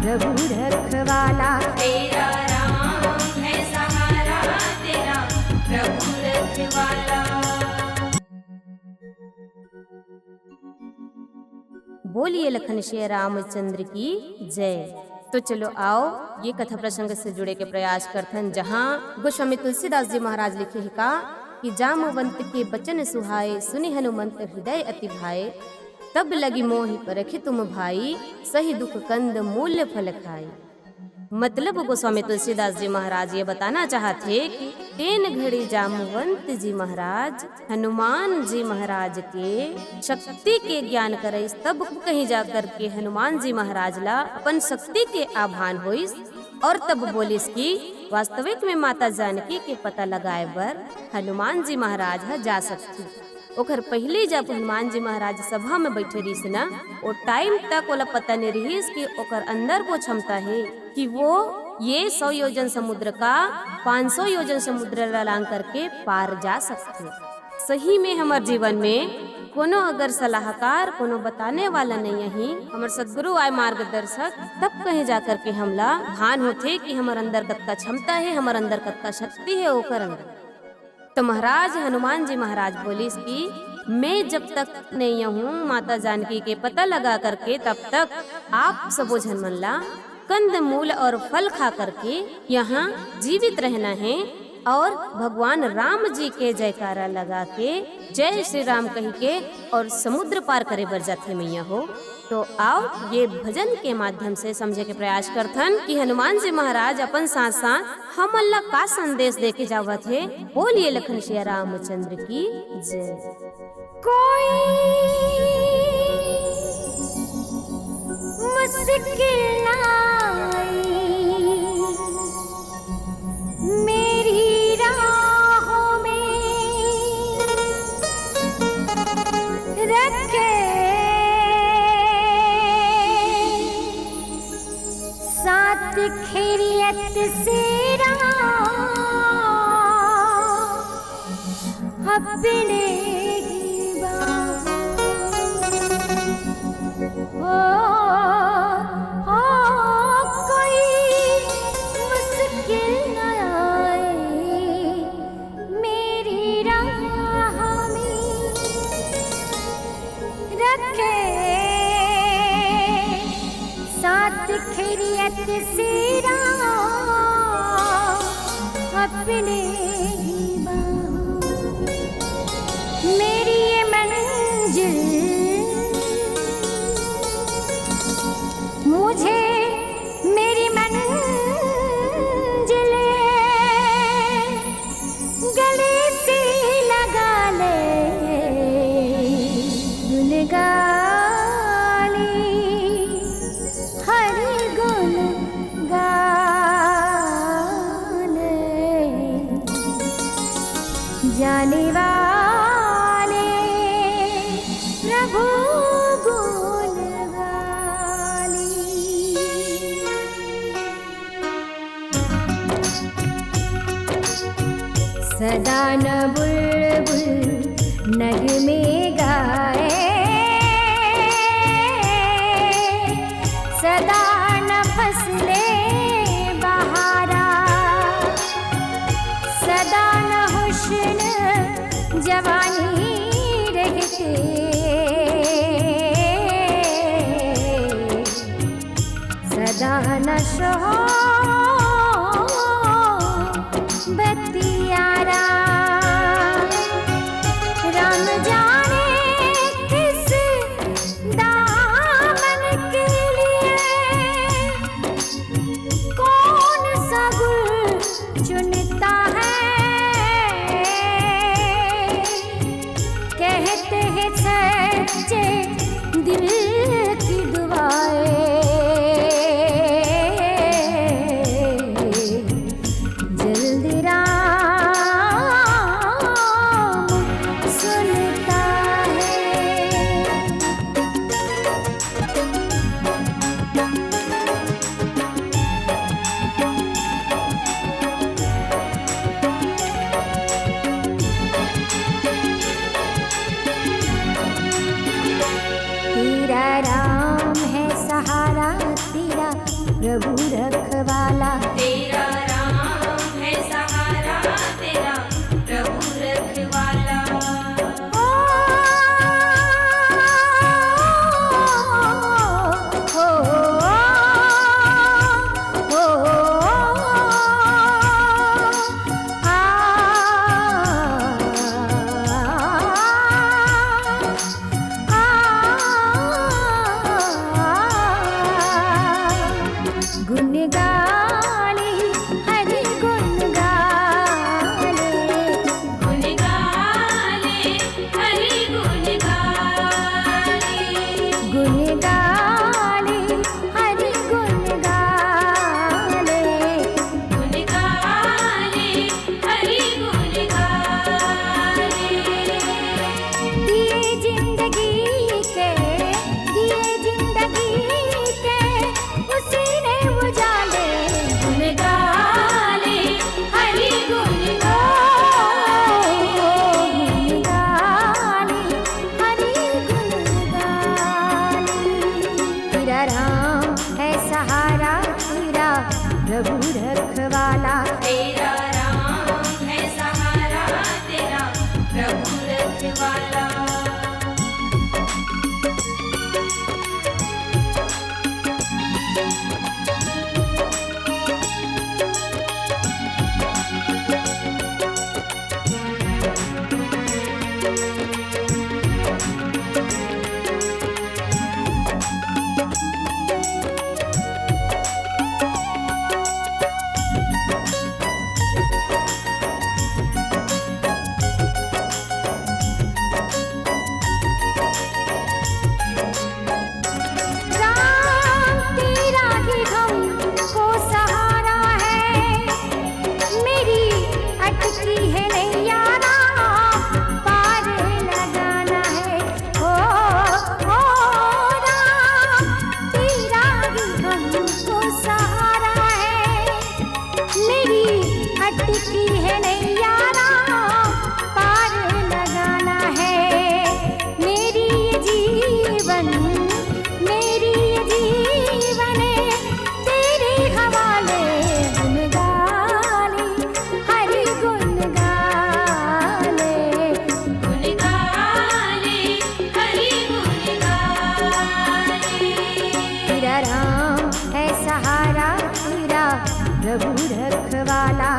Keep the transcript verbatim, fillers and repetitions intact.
प्रभु रखवाला। तेरा राम है सहारा, तेरा प्रभु रखवाला। बोलिए लखन श्री रामचंद्र की जय। तो चलो आओ, ये कथा प्रसंग से जुड़े के प्रयास करथन, जहाँ गोस्वामी तुलसीदास जी महाराज लिखे हे का कि जामवंत के बचन सुहाए, सुनि हनुमंत हृदय अति भाए। तब लगी मोहि परखि तुम भाई, सही दुख कंद मूल फल खाई। मतलब गोस्वामी तुलसीदास जी महाराज ये बताना चाहत हे कि तेन घड़ी जामवंत जी महाराज हनुमान जी महाराज के शक्ति के ज्ञान करइस, तब कहीं जा करके हनुमान जी महाराज ला अपन शक्ति के आभान होइस और तब बोलिस कि वास्तविक में माता जानकी के पता लगाए बर हनुमान जी महाराज ह जा सकथे। ओकर पहिली जब हनुमान जी महाराज सभा में बैठे रहिस ना, ओ टाइम तक ओला पता नहीं रहिस कि ओकर अंदर वो क्षमता हे कि वो ये सौ योजन समुद्र का पाँच सौ योजन समुद्र ला लांग करके पार जा सकथे। सही में हमर जीवन में कोनो अगर सलाहकार, कोनो बताने वाला नहीं अही, हमर सदगुरु आय मार्गदर्शक, तब कहीं जा करके हमला भान होथे कि हमर अंदर कतका क्षमता हे, हमर अंदर कतका शक्ति हे ओकर अंदर। तो महाराज हनुमान जी महाराज बोलिस कि मैं जब तक नहीं हूँ माता जानकी के पता लगा करके, तब तक आप सबो झन मन ला कंद मूल और फल खा करके यहाँ जीवित रहना है और भगवान राम जी के जयकारा लगा के जय श्री राम कह के और समुद्र पार करे बर जाथे मैया हो। तो आओ, ये भजन के माध्यम से समझे के प्रयास करथन कि हनुमान जी महाराज अपन साथ साथ हमन ला का संदेश दे के जावत हे। बोलिए लखन सिया रामचंद्र की जय। कोई मुश्किल ना आई मेरी राहों में रखे साथ खैरियत से रहा अपने ही बाहों। हो, हो, कोई मुश्किल न आए मेरी राह में रखे साथ खैरियत से रहा अपने ही बाहों। मेरी ये मंजिल मुझे मेरी मंजिल गले से लगा ले गुन गा ले हर गुन गा ले जाने वाले प्रभु गुण गाली। सदा न बुलबुल नगमे गाए, सदा न फसले बहारा, सदा न हुस्न जवानी रहते, सदा न सोहबतिया राम। राम जाने किस दामन के लिए कौन सा गुल चुनता है। कहते हैं सच्चे दिल की दुआएं, जल्दी राम सुनता है। तेरा राम है सहारा, तेरा प्रभु रखवाला। तेरा राम है सहारा, तेरा प्रभु रखवाला। ओ, ओ, ओ, ओ, ओ, आ, आ, आ, गुण गाले, हरि गुण गाले। गुण गाले, हरि गुण गाले। गुण गाले, हरि गुण गाले। गुण गाले, हरि गुण गाले। दिए जिंदगी के, दिए जिंदगी के, उसी ने उजाले। गुण गाले, हरि गुण गाले। गुण गाले, हरि गुण गाले। तेरा राम है सहारा, तेरा प्रभु रखवाला। तेरा राम है सहारा, तेरा प्रभु रखवाला। राम तेरा ही हमको सहारा है, मेरी अटकी है नैया राम, पार लगाना है। ओ, ओ राम, तेरा ही हमको सहारा है, मेरी अटकी है नैया राम, पार लगाना है। मेरी ये जीवन, मेरी ये जीवन तेरे हवाले। गुण गाले, हरि गुण गाले। गुण गाले, हरि गुण गाले। तेरा राम है सहारा, तेरा प्रभु रखवाला।